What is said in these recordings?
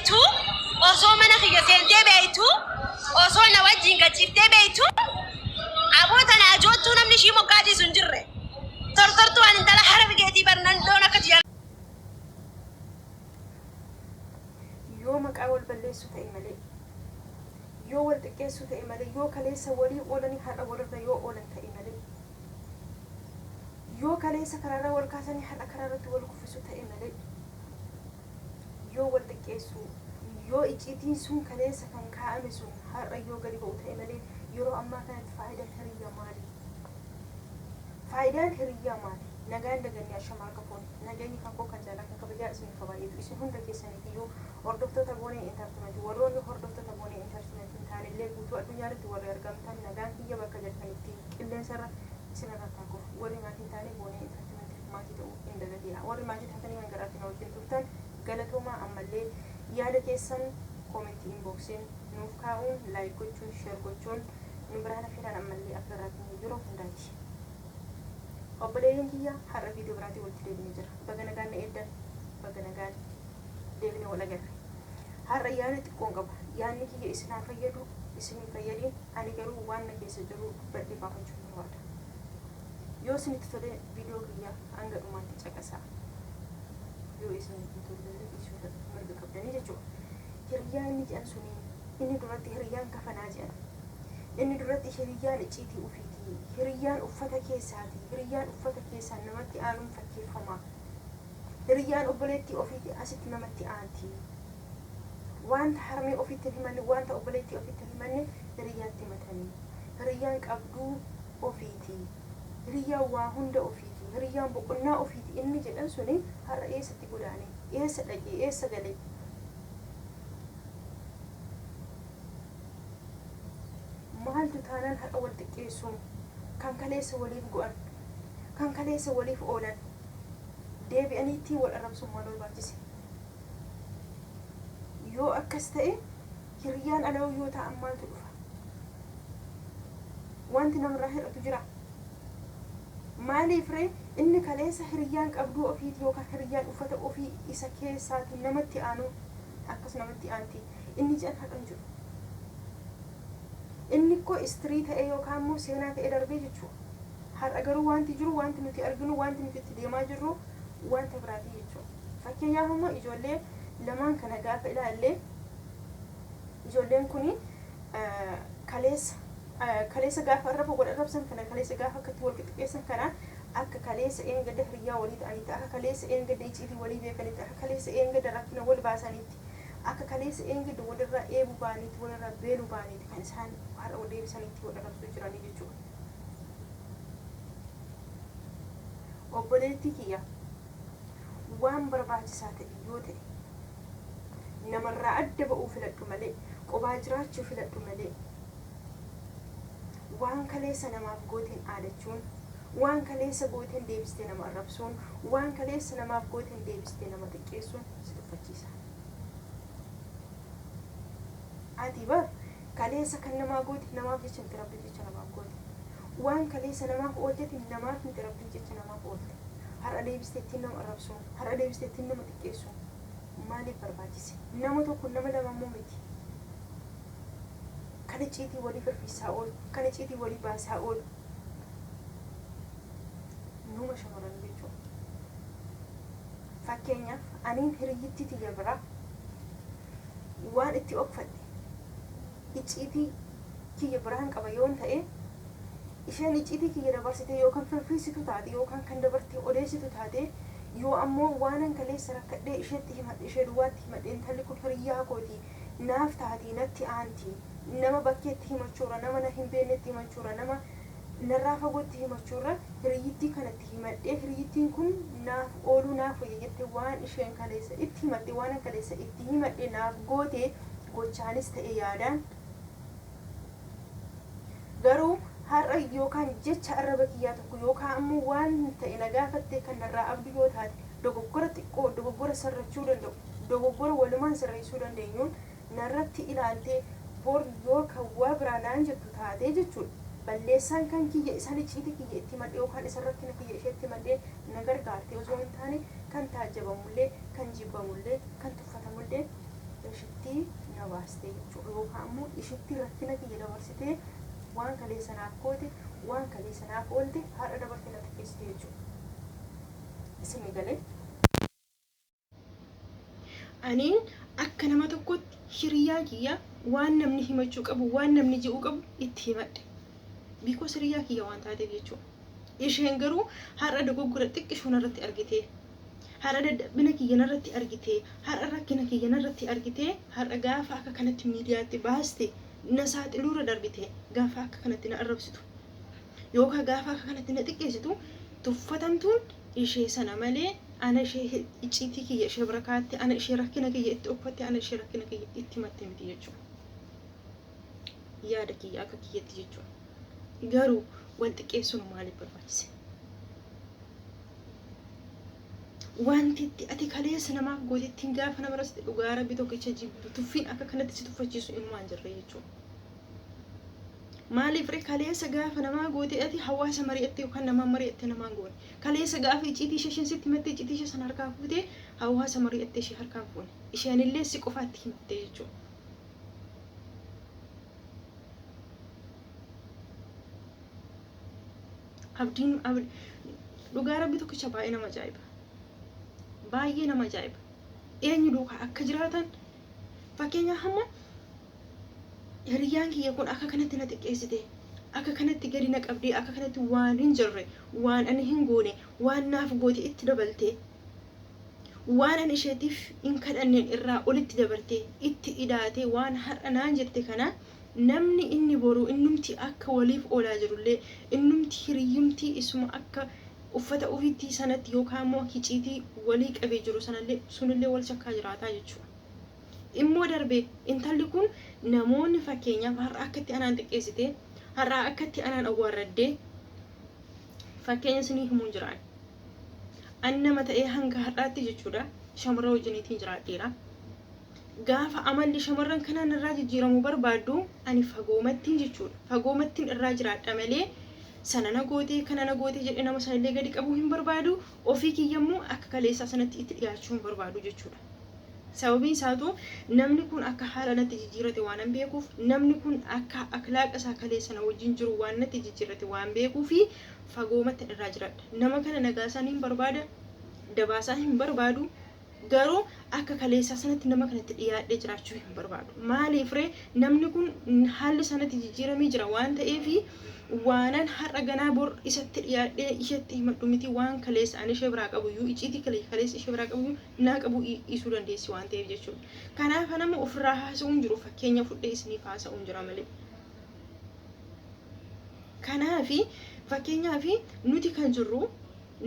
beeytu, osoo mana kiyya seentee beeytu, osoo na wajjin gachiiftee beeytu, aboo tana ajoottuu namni ishii moggaa dhiisu hin jirre. Tortortuu an intala Harargeetii bar nan loon akka tiyyaa. Yoo maqaa wal balleessuu ta'e malee, yoo wal xiqqeessuu ta'e malee, yoo kaleessa walii oolanii har'a walirra yoo oolan ta'e malee, yoo kaleessa karaarraa wal kaasanii har'a karaarratti wal kuffisu ta'e malee, yoo wal xiqqeessuu, yoo icciitiin sun kaleessa kan kaa'ame sun har'a yoo gadi ba'u ta'e malee, yeroo ammaa kanatti faayidaan hiriyyaa maali? Faayidaan hiriyyaa maali? Nagaan daganne ashama harka fuune. Nageenyi kan koo kan jaalaa kan kabajaa isiniif haa baay'atu. Isin hunda keessaniifiyyuu hordoftoota Boonee Entertainment warroonni hordoftoota Boonee Entertainment hin taanellee guutuu addunyaa irratti warri argamtan nagaan kiyya bakka jirtanitti qilleensarra isinirratti haa kufu. Warri maatii hin taane Boonee Entertainmentiif maatii ta'uu hin dagatinaa. Warri maatii taatanii hanga har'aatti na wajjin turtan galatoomaa ammallee yaada keessan koomentii inboxin nuuf kaa'uun like gochuun share gochuun nu biraan hafeeraan ammallee affeerraa keenya yeroo hundaati. Obboleeyyan kiyya har'a viidiyoo biraatiin walitti deebinee jirra. Baga nagaan na eeddan, baga nagaan deebinee wal agarre. Har'a yaada xiqqoon qaba. Yaadni kiyya isin haa fayyadu, isin hin fayyadin, ani garuu waan na keessa jiru dubbadhee baafachuun barbaada. Yoo isinitti tole viidiyoo kiyya hanga dhumaatti caqasaa. Yoo isinitti hin tolle dhiisuu mirga qabdanii jechuudha. Hiriyyaa inni jedhan suni inni duratti hiriyyaan kafanaa jedhan. Inni duratti hiriyyaan icciitii ufiiti. Hiriyyaan uffata keessaati. Hiriyyaan uffata keessaan namatti aanuun fakkeeffama. Hiriyyaan obboleettii ofiiti asitti namatti aanti. Wanta harmee ofiitti hin himanne, wanta obboleettii ofiitti hin himanne hiriyyaatti himatanii. Hiriyyaan qabduu ofiiti. Hiriyyaan waa hunda ofiiti. Hiriyyaan boqonnaa ofiiti inni jedhan suni har'a eessatti godaane? Eessa dhaqe? Eessa gale? Maaltu taanaan har'a wal xiqqeessuun kan kaleessa waliif go'an, kan kaleessa waliif oolan deebi'aniittii wal arrabsuun maal barbaachise? Yoo akkas ta'e hiriyyaan alaa yoo ta'an maaltu dhufa? Wanti namarraa hir'atu jira? Maaliif ree inni kaleessa hiriyyaan qabduu ofiiti yookaan hiriyyaan uffata ofii isa keessaatiin namatti aanu akkas namatti aanti inni jedhan har'a hin jiru. Inni koo istirii ta'ee yookaan immoo seenaa ta'ee darbee jechuudha. Har'a garuu wanti jiru, wanti nuti arginu, wanti nuti itti deemaa jirru wanta biraatii jechuudha. Fakkeenyaaf immoo ijoollee lamaan kana gaafa ilaalle, ijoolleen kuni kaleessa kaleessa gaafa arraba wal arrabsan kana, kaleessa gaafa akkatti wal qixxeessan kana, akka kaleessa eengadda hiriyyaa walii ta'anitti, akka kaleessa eengadda icciitii walii beekanitti, akka kaleessa eengadda rakkina wal baasanitti, akka kaleessa eengadda walirraa eebuu ba'anitti, walirraa beeluu ba'anitti kan isaan har'a wal deebisanitti wal arrabsuu jiranii jechuudha. Obboleettii kiyya, waan barbaachisaa ta'e yoo ta'e namarraa adda ba'uu filadhu malee, qobaa jiraachuu filadhu malee, waan kaleessa namaaf gooteen aadachuun, waan kaleessa gooteen deebistee nama arrabsuun, waan kaleessa namaaf gooteen deebistee nama xiqqeessuun si tuffachiisa. Ati bar kaleessa kan namaa goote namaaf jecha miti, Rabbiif jecha namaaf goote. Waan kaleessa namaaf oolteeti namaaf miti, Rabbiif jecha namaaf oolte. Har'a deebistee ittiin nama arrabsuun, har'a deebistee ittiin nama xiqqeessuun maaliif barbaachise? Nama tokko, nama lama immoo miti. Kan icciitii walii firfiisaa oolu, kan icciitii walii baasaa oolu numa shamarran jechuudha. Fakkeenyaaf aniin hiriyyittii tiyya biraa waan itti okfadhe icciitii kiyya biraan qaba yoon ta'e, isheen icciitii kiyya dabarsitee yookaan firfiisitu taate yookaan kan dabartee odeessitu taate, yoo ammoo waanan kaleessa rakkadhee isheetti himadhe, ishee duwwaatti himadhe, intalli kun hiriyyaa kooti, naaf taati, natti aanti, nama bakkeetti himachuurra, nama na hin beeknetti himachuurra, nama narraa fagootti himachuurra hiriyyittii kanatti himadhee hiriyyittiin kun naaf ooluu naaf wayya jette, waan isheen kaleessa itti himatte, waanan kaleessa itti himadhe naaf goote gochaanis ta'e yaadaan, garuu har'a yookaan jecha arraba kiyyaa tokko yookaan ammoo waan ta'e na gaafatte kan narraa abdu yoo taate, dogoggora xiqqoo, dogoggora sirrachuu danda'u, dogoggora walumaan sirreessuu dandeenyuun narratti ilaaltee bor yoo kan waa biraa naan jettu taatee jechuudha. Balleessaan kan kiyya isaan icciitii kiyya itti himadhe yookaan isa rakkina kiyya isheetti himadhee na gargaarte osoo hin taane, kan taajjabamullee, kan jibbamullee, kan tuffatamullee Ishitti na baastee jechuudha. Yookaan immoo ishitti rakkina kiyya dabarsitee waan kaleessa naaf goote, waan kaleessa naaf oolte har'a dabartee na xiqqeessite jechuudha. Isinii galee? Aniin akka nama tokkotti hiriyaa kiyya waan namni himachuu qabu, waan namni je'uu qabu itti himadhe. Because hiriyaa kiyya waan taateef jechuudha. Isheen garuu har'a dogoggora xiqqishoo narratti argitee, har'a dadhabbina kiyya narratti argitee, har'a rakkina kiyya narratti argitee, har'a gaafa akka kanatti miidiyaatti baaste na saaxiluurra darbite, gaafa akka kanatti na arrabsitu yookaan gaafa akka kanatti na xiqqeessitu, tuffatamtuun ishee sana malee ana ishee icciitii kiyya ishee bira kaatte, ana ishee rakkina kiyya itti uffatte, ana ishee rakkina kiyya itti himatte miti jechuudha. Yaada kiyya akka kiyyatti jechuudha. Garuu wal xiqqeessuun maaliif barbaachise? Wanti itti ati kaleessa namaaf gootettiin gaafa nama irratti dhugaa Rabbi tokkicha jibbu tuffiin akka kanatti si tuffachiisu inumaan jirre jechuudha. Maaliif ree kaleessa gaafa namaa goote ati hawaasa mari'atte yookaan namaan mari'atte namaan goone. Kaleessa gaafa icciitii ishee isheen sitti himatte, icciitii ishee sana harkaa fuute, hawaasa mari'atte ishee harkaan fuune. Isheenillee si qofaatti himatte jechuudha. Abdiin dhugaa Rabbi tokkicha baay'ee nama ajaa'iba. Baay'ee nama ajaa'iba. Eenyu duukaa akka jiraatan, fakkeenyaaf hamma hiriyyaan kiyya kun akka kanatti na xiqqeessite, akka kanatti gadi na qabdee, akka kanatti waan hin jirre, waan ani hin goone, waan naaf goote itti dabalte, waan ani isheetiif hin kadhanneen irraa olitti dabarte itti idaate, waan har'a naan jette kana namni inni boru innumti akka waliif oolaa jirullee, innumti hiriyyumti isuma akka uffata ofiitti sanatti yookaan immoo hiciitii walii qabee jiru sanallee sunillee wal shakkaa jiraataa jechuudha. Immoo darbe intalli kun namoonni fakkeenyaaf har'a akkatti anaan xiqqeessite, har'a akkatti anaan awwaarraddee, fakkeenya isinii himuun jiraan. An nama ta'ee hanga har'aatti jechuudha shamarra wajjiniitiin jiraadheera. Gaafa amalli shamarran kanaan irraa jijjiiramuu barbaaddu ani fagoomattiin jechuudha. Fagoomattiin irraa jiraadha malee sana na gootee, kana na gootee jedhee nama sanallee gadi qabuu hin barbaadu. Ofii kiyyammoo akka kaleessaa sanatti itti dhiyaachuu hin barbaadu jechuudha. Sababiin isaatu namni kun akka haala natti jijjiirate waanan beekuuf, namni kun akka akhlaaqa isaa kaleessa na wajjin jiru waan natti jijjiirate waan beekuufi fagoomatti irraa jiradha. Nama kana nagaa isaa niin barbaada, dabaasaa hin barbaadu, garuu akka kaleessaa sanatti nama kanatti dhiyaadhee jiraachuu hin barbaadu. Maaliif ree? Namni kun haalli sanatti jijjiiramee jira waan ta'eefi waanan har'a ganaa bor isatti dhiyaadhee isheetti himadhu miti. Waan kaleessa ani ishee biraa qabu iyyuu, icciitii kaleessa ishee biraa qabu iyyuu naa qabu dhiisuu dandeessi waan ta'eef jechuudha. Kanaaf nama ofirraa haasa'uun jiru fakkeenya fudhee isiniif haasa'uun jira malee. Kanaafi fakkeenyaaf nuti kan jirru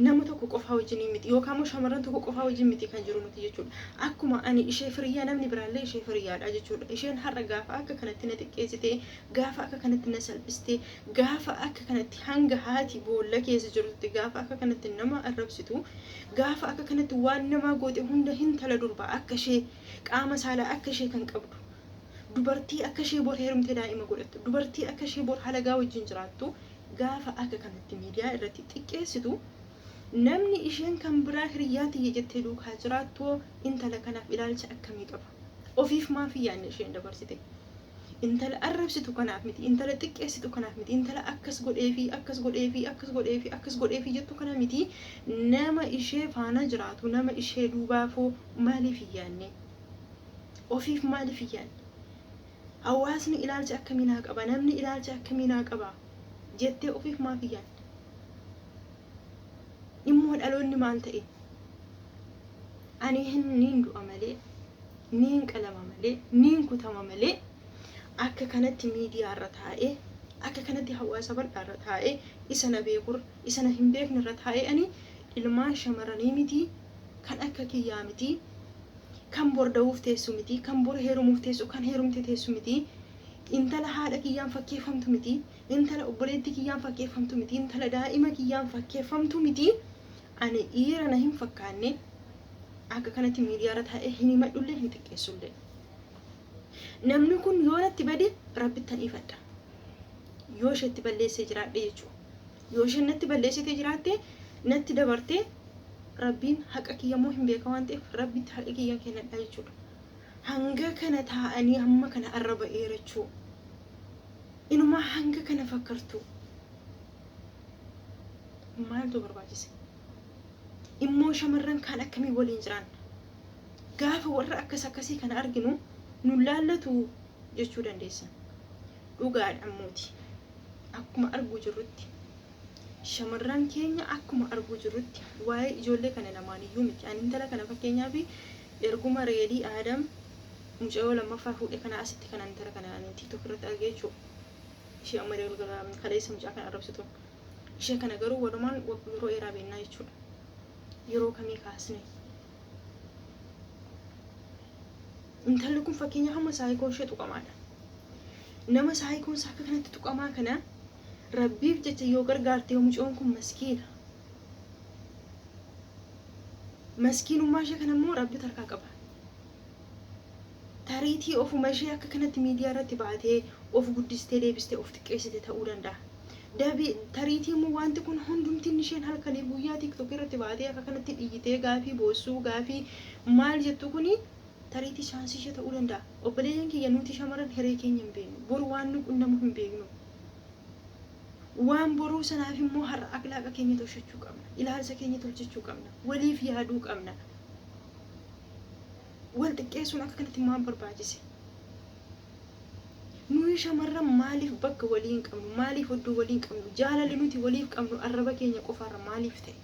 nama tokko qofaa wajjin miti yookaan immoo shamarran tokko qofaa wajjin miti kan jiru nuti jechuudha. Akkuma ani ishee firiyyaa, namni biraallee ishee firiyyaadha jechuudha. Isheen har'a gaafa akka kanatti na xiqqeessite, gaafa akka kanatti na salphiste, gaafa akka kanatti hanga haati boolla keessa jirtutti gaafa akka kanatti nama arrabsitu, gaafa akka kanatti waan namaa goote hunda, hintala durbaa akka ishee qaama saalaa akka ishee kan qabdu, dubartii akka ishee bor heerumte daa'ima godhattu, dubartii akka ishee bor halagaa wajjin jiraattu gaafa akka kanatti miidiyaa irratti xiqqeessitu, namni isheen kan biraa hiriyyaa tiyya jettee duukaa jiraattu intala kanaaf ilaalcha akkamii qaba? Ofiif maaf hin yaadne isheen dabarsite? Intala arrabsitu kanaaf miti, intala xiqqeessitu kanaaf miti, intala akkas godheefi, akkas godheefi, akkas godheefi, akkas godheefi jettu kana miti. Nama ishee faana jiraatu, nama ishee duubaafoo maaliif hin yaadne? Ofiif maaliif hin yaadne? Hawaasni ilaalcha akkamii naa qaba? Namni ilaalcha akkamii naa qaba? Jettee ofiif maaf hin yaadne? Immoo dhaloonni maal ta'e? Ani niin du'a malee, niin qalama malee, niin kutama malee akka kanatti miidiyaa irra taa'ee, akka kanatti hawaasa bal'aa irra taa'ee, isa na beekurra, isa na hin beekne irra taa'ee, ani ilmaan shamarranii miti, kan akka kiyyaa miti, kan bor da'uuf teessu miti, kan bor heerumuuf teessu, kan heerumte teessu miti, intala haadha kiyyaan fakkeeffamtu miti, intala obboleettii kiyyaan fakkeeffamtu miti, intala daa'ima kiyyaan fakkeeffamtu miti. Ani dhiira na hin fakkaanne akka kanatti miidiyaa irra taa'ee hin himadhullee, hin xiqqeessullee. Namni kun yoo natti bade Rabbittan ifadha. Yoo isheetti balleessee jiraadhe jechuudha. Yoo isheen natti balleessitee jiraatte, natti dabartee, Rabbiin haqa kiyya immoo hin beeka waan ta'eef Rabbitti haqa kiyya kennadha jechuudha. Hanga kana taa'anii hamma kana arraba dheerachuu. Inumaa hanga kana fakkartuu. Maaltu barbaachise? Immoo shamarran kaan akkamii waliin jiraanna? Gaafa warra akkas akkasii kana arginu nu laallatu jechuu dandeessan. Dhugaadha ammooti. Akkuma arguu jirrutti shamarran keenya akkuma arguu jirrutti waa'ee ijoollee kana lamaaniyyuu miti. Ani intala kana fakkeenyaaf erguma Reedii Aadam mucayyoo lammaffaa fuudhe kana asitti kana intala kana ani TikTok irratti argee jechuudha. Ishee amma galgala kaleessa mucaa kana arrabsitu. Ishee kana garuu walumaan yeroo dheeraa beennaa jechuudha. Yeroo kamii kaasne. Intalli kun fakkeenyaaf amma saayikoon ishee tuqamaadha. Nama saayikoon isaa akka kanatti tuqamaa kana Rabbiif jecha yoo gargaarte yoo mucoon kun maskiina. Maskiinummaa ishee kana immoo Rabbitu harkaa qaba. Tariitii ofuma ishee akka kanatti miidiyaa irratti baatee of guddistee deebistee of xiqqeessite ta'uu danda'a. Dabi tariitii immoo wanti kun hundumtiin isheen halkanii guyyaa TikTok irratti baatee akka kanatti dhiyyitee gaafii boossuu gaafii maal jettu kuni tariitii chaansii ishee ta'uu danda'a. Obboleeyyan kiyya, nuti shamarran hiree keenya hin beeknu. Boru waan nu qunnamu hin beeknu. Waan boruu sanaaf immoo har'a akhlaaqa keenya tolchachuu qabna. Ilaalcha keenya tolchachuu qabna. Waliif yaaduu qabna. Wal xiqqeessuun akka kanatti maal barbaachise? Nuyi shamarran maaliif bakka walii hin qabnu? Maaliif oddoo walii hin qabnu? Jaalalli nuti waliif qabnu arraba keenya qofaarra maaliif ta'e?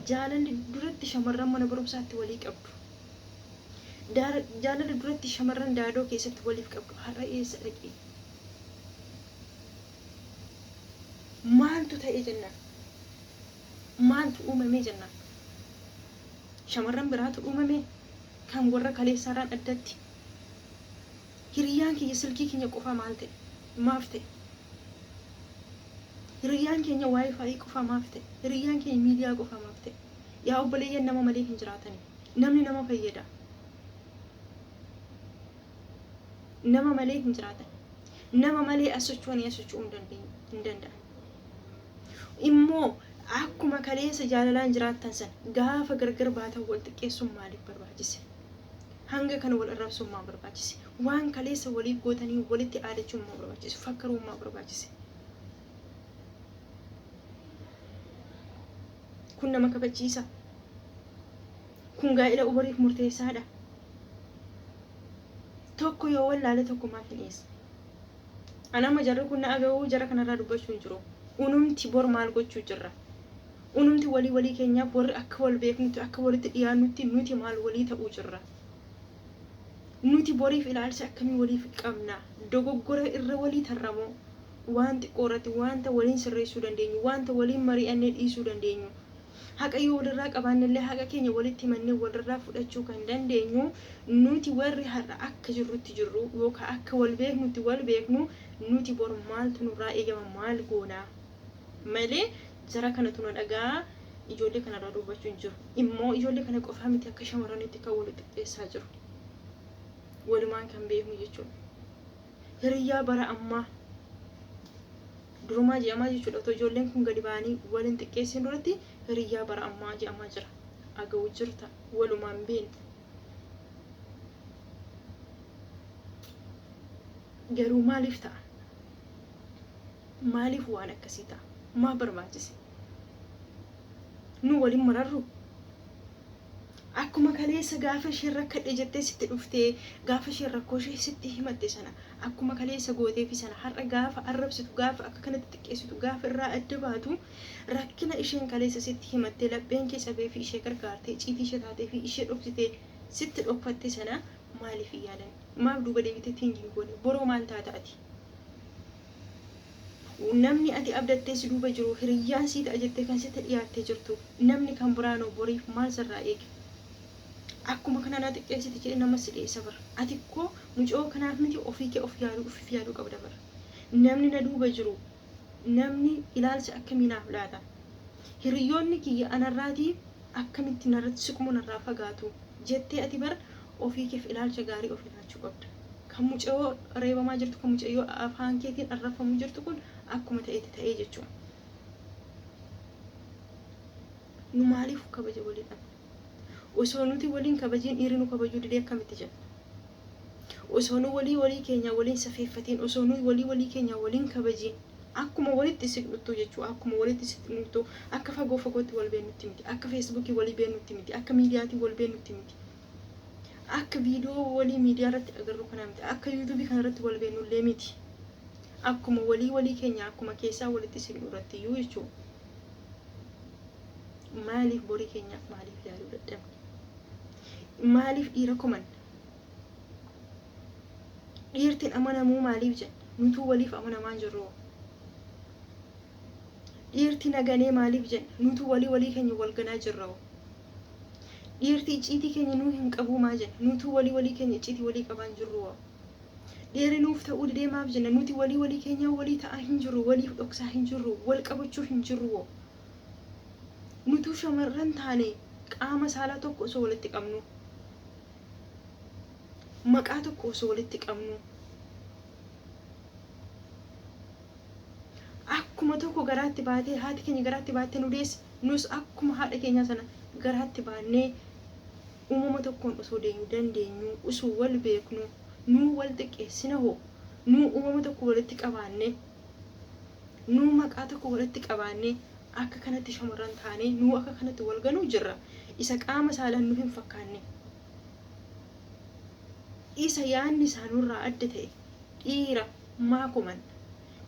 Jaalalli duratti shamarran mana barumsaatti walii qabdu. Jaalalli duratti shamarran daadoo keessatti waliif qabdu har'a eessa dhaqe? Maaltu ta'e jennaan? Maaltu uumame jennaan? Shamarran biraatu uumame kan warra kaleessaarraan addatti. Hiriyyaan kiyya silkii keenya qofaa maal ta'e? Maaf ta'e? Hiriyyaan keenya WiFi qofaa maaf ta'e? Hiriyyaan keenya miidiyaa qofaa maaf ta'e? Yaa obboleeyyan, nama malee hin jiraatani. Namni nama fayyada. Nama malee hin jiraatan. Nama malee as socho'anii as socho'uu hin dandeenye hin danda'an. Immoo akkuma kaleessa jaalalaan jiraattan sana gaafa gargar baatan wal xiqqeessuun maaliif barbaachise? Hanga kana wal arrabsuun maal barbaachise? Waan kaleessa waliif gootanii walitti aadachuun maal barbaachise? Fakkaruun maal barbaachise? Kun nama kabachiisa? Kun gaa'ila ubariif murteessaadha? Tokko yoo wallaale tokko maaf hin dhiyeessine? Ani amma jarri kun na aga'uu jara kanarraa dubbachuu hin jiru. Unumti bor maal gochuu jirra? Unumti walii walii keenyaaf warri akka wal beeknutti, akka walitti dhiyaannutti nuti maal walii ta'uu jirra? Nuti boriif ilaalcha akkamii waliif qabna? Dogoggora irra walii tarramoo? Waan xiqqoo irratti wanta waliin sirreessuu dandeenyu, wanta waliin mari'annee dhiisuu dandeenyu. Haqa yoo walirraa qabaannellee haqa keenya walitti himannee walirraa fudhachuu kan dandeenyu, nuti warri har'a akka jirrutti jirru yookaan akka wal beeknutti wal beeknu, nuti bor maaltu nurraa eegama, maal goonaa malee jara kanatu na dhagaa, ijoollee kanarraa dubbachuu hin jiru. Immoo ijoollee kana qofaa miti akka shamarranitti kan wal xiqqeessaa jiru. Walumaan kan beeknu jechuudha. Hiriyyaa bara ammaa durumaa je'amaa jechuudha. Otoo ijoolleen kun gadi ba'anii waliin xiqqeessin duratti hiriyyaa bara ammaa je'amaa jira. Aga'u jirta walumaan beeknu. Garuu maaliif ta'a? Maaliif waan akkasii ta'a? Maaf barbaachise? Nu waliin mararru? Akkuma kaleessa gaafa isheen rakkadhe jettee sitti dhuftee, gaafa isheen rakkoo ishee sitti himatte sana, akkuma kaleessa gooteefi sana har'a gaafa arrabsitu, gaafa akka kanatti xiqqeessitu, gaafa irraa adda baatu, rakkina isheen kaleessa sitti himattee lapheen kee cabee fi ishee gargaartee, iciitii ishee taatee fi ishee dhoksitee sitti dhokfatte sana maaliif hin yaadanne? Maaf duuba deebitee think hin goone? Boroo maal taata ati? Namni ati abdattee si duuba jiru, hiriyyaan sii ta'a jettee kan sitti dhiyaattee jirtu, namni kan biraanoo boriif maal sirraa eega? Akkuma kana na xiqqeessite jedhee nama si dhiyeessa bara. Ati koo mucoo kanaaf miti, ofii kee of yaaduu, ofiif yaaduu qabda bara. Namni na duuba jiru, namni ilaalcha akkamii naaf laata? Hiriyyoonni kiyya anarraatii akkamitti narratti siqumoo narraa fagaatu jettee ati bar ofii keef ilaalcha gaarii of ilaachuu qabda. Kan mucayyoo reebamaa jirtu, kan mucayyoo afaan keetiin arrabfamuu jirtu kun akkuma ta'etti ta'ee jechuudha. Nu maaliif kabaja walii dhabna? Osoo nuti waliin kabajiin dhiirri nu kabajuu didee akkamitti jenna? Osoo nu walii walii keenya waliin safeeffatiin, osoo nu walii walii keenya waliin kabajiin, akkuma walitti siqnuttu jechuu, akkuma walitti siqnuttu, akka fagoo fagootti wal beennutti miti, akka Feesbuukii walii beennutti miti, akka miidiyaatii wal beennutti miti, akka viidiyoo walii miidiyaa irratti agarru kanaa miti, akka Yuutuubii kana irratti wal beennullee miti, akkuma walii walii keenya akkuma keessaa walitti siqnu irratti iyyuu jechuu. Maaliif borii keenyaaf maaliif yaaduu dadhabne? Maaliif dhiira komanna? Dhiirtiin amanamuu maaliif jenna? Nutuu waliif amanamaa hin jirru. Dhiirti naganee maaliif jenna? Nutuu walii walii keenya wal ganaa jirra. Dhiirti icciitii keenya nuu hin qabuu maa jenna? Nutuu walii walii keenya icciitii walii qabaa hin jirru. Dhiirri nuuf ta'uu didee maaf jenna? Nuti walii walii keenyaa walii ta'aa hin jirru, waliif dhoksaa hin jirru, wal qabachuu hin jirru. Nutuu shamarran taane qaama saalaa tokko osoo walitti qabnu, maqaa tokko osoo walitti qabnu, akkuma tokko garaatti baatee haati keenya garaatti baattee nu deesse, nus akkuma haadha keenyaa sana garaatti baannee uumama tokkoon osoo deemuu dandeenyu, osoo wal beeknu, nuu wal xiqqeessina hoo? Nuu uumama tokko walitti qabaannee, nuu maqaa tokko walitti qabaannee, akka kanatti shamarran taanee nuu akka kanatti wal ganuu jirra. Isa qaama saalaan nu hin fakkaanne, isa yaadni isaa nurraa adda ta'e dhiira maa komanna?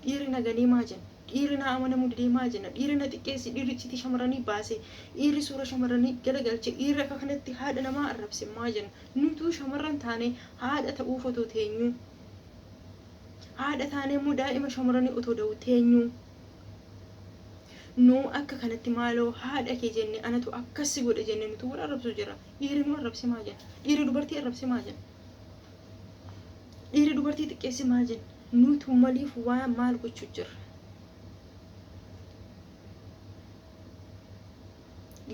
Dhiirri na ganee maa jenna? Dhiirri na amanamuu didee maa jenna? Dhiirri na xiqqeesse, dhiirri icciitii shamarranii baase, dhiirri suura shamarranii galagalche, dhiirri akka kanatti haadha namaa arrabse maa jenna? Nutuu shamarran taanee haadha ta'uuf otoo teenyuu, haadha taanee immoo daa'ima shamarranii otoo da'u teenyuu, nuu akka kanatti maaloo haadha kee jenne, anatu akkas si godhe jenne nutu wal arrabsu jira. Dhiirri nu arrabse maa jenna? Dhiirri dubartii arrabse maa jenna? Dhiirri dubartii xiqqeesse maa jenna? Nutu maliif waa maal gochuu jirra?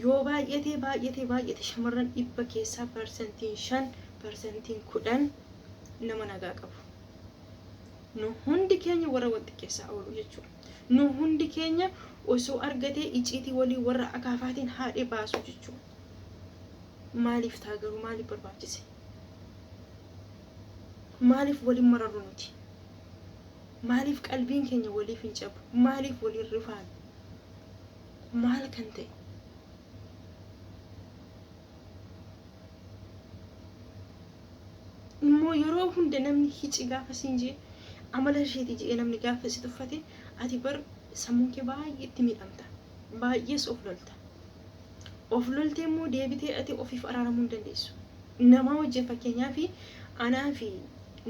Yoo baay'atee baay'atee baay'ate shamarran 100 keessaa 5%, 10% nama nagaa qabu. Nu hundi keenya warra wal xiqqeessaa oolu jechuudha. Nu hundi keenya osoo argatee iciitii walii warra akaafaatiin haadhee baasu jechuudha. Maaliif ta'a garuu? Maaliif barbaachise? Maaliif waliin mararru nuti? Maaliif qalbiin keenya waliif hin cabu? Maaliif waliin rifaanu? Maal kan ta'e? Immoo yeroo hunda namni hici gaafa siin jee, amala isheeti je'ee namni gaafa si tuffate, ati bar sammuun kee baay'ee itti miidhamta. Baay'ees of lolta. Of loltee immoo deebitee ati ofiif araaramuu hin dandeessu. Namaa wajjin, fakkeenyaa fi anaa fi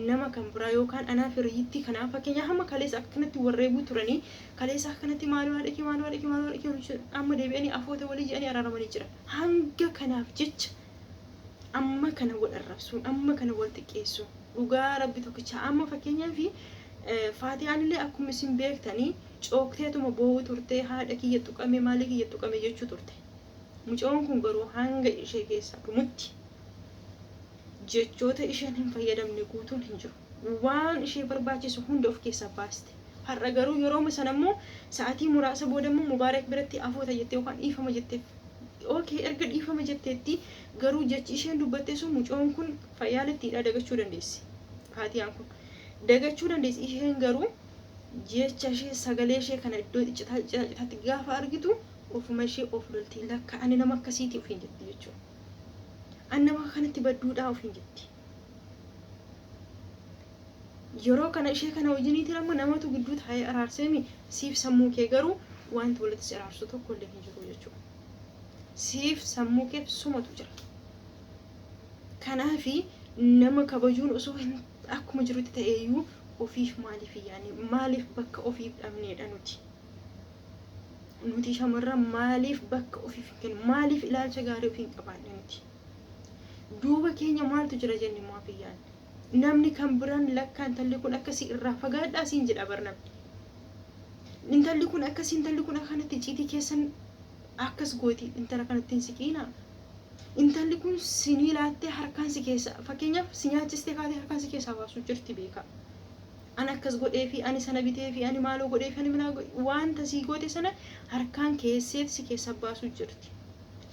nama kan biraa yookaan anaa fi riyyittii kanaa, fakkeenyaa hamma kaleessa akka kanatti warreebuu turanii, kaleessa akka kanatti maaloo haadha kee, maaloo haadha kee, maaloo haadha kee, amma deebi'anii afoota walii jedhanii araaramanii jiran. Hanga kanaaf jecha amma kana wal arrabsuun, amma kana wal xiqqeessuun, dhugaa Rabbi tokkicha, amma fakkeenyaa fi Faatiyaan illee akkuma isin beektanii cookteetuma boo'uu turte, haadha kiyya tuqame, maalii kiyya tuqame jechuu turte. Mucoon kun garuu hanga ishee keessaa dhumutti jechoota isheen hin fayyadamne guutuun hin jiru. Waan ishee barbaachisu hunda of keessaa baaste. Har'a garuu yerooma sana immoo sa'atii muraasa booda immoo Mubaarak biratti afoota jette yookaan dhiifama jetteef. Okay, erga dhiifama jetteetti garuu jechi isheen dubbatte sun mucoon kun fayyaalettiidha, dagachuu dandeessi. Faatiyaan kun dagachuu dandeessi. Isheen garuu jecha ishee, sagalee ishee kana iddoo ciccitaa ciccitaa citaatti gaafa argitu ofuma ishee of lolti. Lakka ani nama akkasiiti ofiin jetti jechuudha. Ani nama kanatti badduudhaa ofiin jetti. Yeroo kana ishee kana wajjiniitiin amma namatu gidduu taa'ee araarseemi, siif sammuu kee garuu wanti walitti si araarsu tokko illee hin jiru jechuudha. Siif sammuu keef sumatu jira. Kanaafi nama kabajuun osoo hin akkuma jirutti ta'eeyyuu ofiif maaliif hin yaadne? Maaliif bakka ofiif dhabneedha nuti? Nuti shamarran maaliif bakka ofiif hin kennu? Maaliif ilaalcha gaarii ofii hin qabaanne nuti? Duuba keenya maaltu jira jenne maaf hin yaadne? Namni kan biraan lakkaa intalli kun akkasii irraa fagaadhaa siin jedha bar namni. Intalli kun akkasii, intalli kun akkanatti icciitii keessan akkas gooti, intala kanatti hin siqiinaa. Intalli kun sinii laattee harkaan si keessa, fakkeenyaaf si nyaachistee kaatee harkaan si keessaa baasuu jirti, beekaa. Ani akkas godhee fi ani sana bitee fi ani maaloo godhee fi ani minaa wanta sii goote sana harkaan keessee si keessaa baasuu jirti.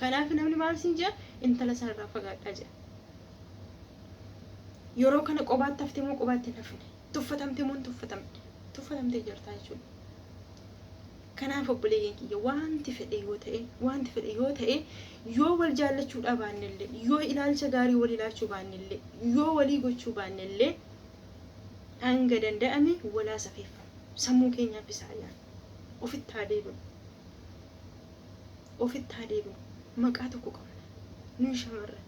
Kanaaf namni maal siin jedha? Intala sanarraa fagaadhaa jedha. Yeroo kana qobaatti hafte moo qobaatti hin hafne? Tuffatamte moo hin tuffatamne? Tuffatamtee jirtaa jechuudha. Kanaaf obboleeyyan kiyya, wanti fedhe yoo ta'e, wanti fedhe yoo ta'e, yoo wal jaallachuudhaa baannellee, yoo ilaalcha gaarii wal ilaachuu baannellee, yoo walii gochuu baannellee, hanga danda'ame walaa safeeffannu. Sammuu keenyaaf isaa yaadnu. Ofitti haa deebinu. Ofitti haa deebinu. Maqaa tokko qabna. Nuyi shamarran.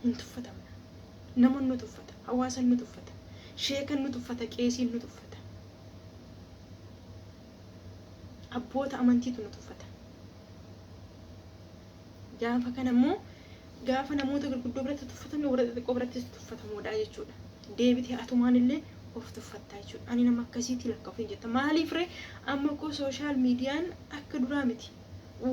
Hin tuffatamna. Nama nu tuffata. Hawaasa nu tuffata. Sheekan nu tuffata. Qeesiin nu tuffata. Abboota amantiitu nu tuffata. Gaafa kana immoo, gaafa namoota gurguddoo biratti tuffatamne, warra xixiqqoo birattis tuffatamuudha jechuudha. Deebitee atumaan illee of tuffattaa jechuudha. Ani nama akkasiitii lakka ofiin jetta. Maaliif ree? Amma koo social miidiyaan akka duraa miti.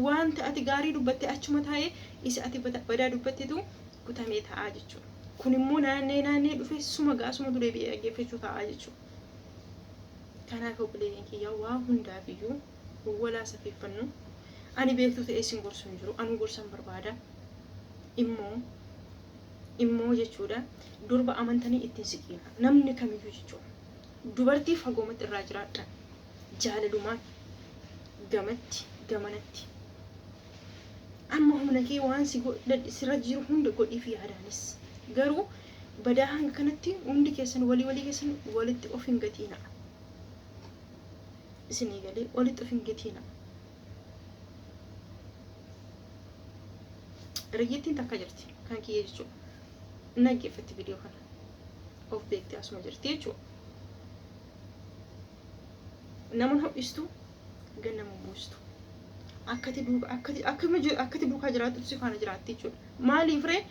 Wanta ati gaarii dubbatte achuma taa'ee, isa ati badaa dubbattetu kutamee taa'aa jechuudha. Kun immoo naannee naannee dhufe suma gaasuma deebi'ee dhaggeeffachuu taa'aa jechuudha. Kanaaf obboleeyyan kiyya, waa hundaaf iyyuu walaa safeeffannu. Ani beektuu ta'ee isin gorsu hin jiru. Anuu gorsan barbaada. Immoo jechuudha, durba amantanii ittiin siqiina. Namni kamiyyuu jechuudha. Dubartii fagoomatti irraa jiraadha. Jaalalumaan gamatti gamanatti. Amma humna kee waan si sirra jiru hunda godhiif yaadaanis. Garuu badaa hanga kanatti hundi keessan walii walii keessan walitti of hin gatiina. Isinii galee? Walitti of hin gatiina. Riyyittiin takka jirti kan kiyya jechuudha. Naggeeffatti viidiyoo kana. Of beekti, asuma jirti jechuudha. Nama ho'istu gannama buustu. Akkati duuka akkati akkuma akkati duukaa jiraattu si faana jiraatti jechuudha. Maaliif ree?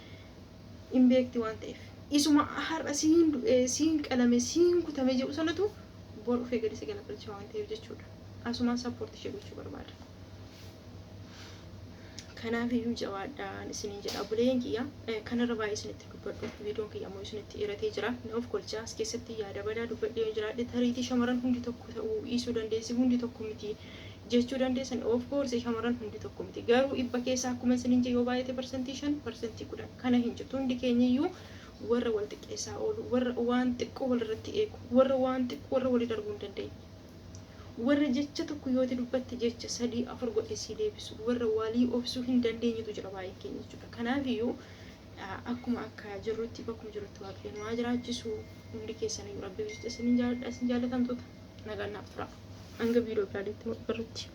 Hin beekti waan ta'eef. Isuma har'a siin du'ee, siin qalame, siin kutame jedhu sanatu bor dhufee gadi si galagalcha waan ta'eef jechuudha. Asumaan support ishee gochuu barbaada. Kanaaf iyyuu jabaadhaan isiniin jedha, obboleeyyan kiyya. Kanarra baay'ee isinitti dubbadhu. Viidiyoon kiyya ammoo isinitti dheeratee jira. Na of kolchaa, as keessatti yaada badaa dubbadhee yoo jiraadhe, tariitii shamarran hundi tokko ta'uu dhiisuu dandeessi, hundi tokko miti jechuu dandeessan. Of course, shamarran hundi tokko miti. Garuu 100 keessaa, akkuma isiniin jedhe, yoo baay'ate 5%, 10% kana hin jirtu. Hundi keenya iyyuu warra wal xiqqeessaa oolu, warra waan xiqqoo walirratti eegu, warra waan xiqqoo warra walii darbuu hin dandeenye. Warra jecha tokko yooti dubbatte jecha sadii afur godhee sii deebisu, warra walii obsuu hin dandeenyetu jira baay'een keenya jechuudha. Kanaaf iyyuu akkuma akka jirrutti, bakkuma jirrutti Waaqayyo nu haa jiraachisu. Hundi keessan iyyuu Rabbiif jecha isin jaalladha, isin jaallatamtoota, nagaan naaf tura. Hanga viidiyoo biraatti barrutti.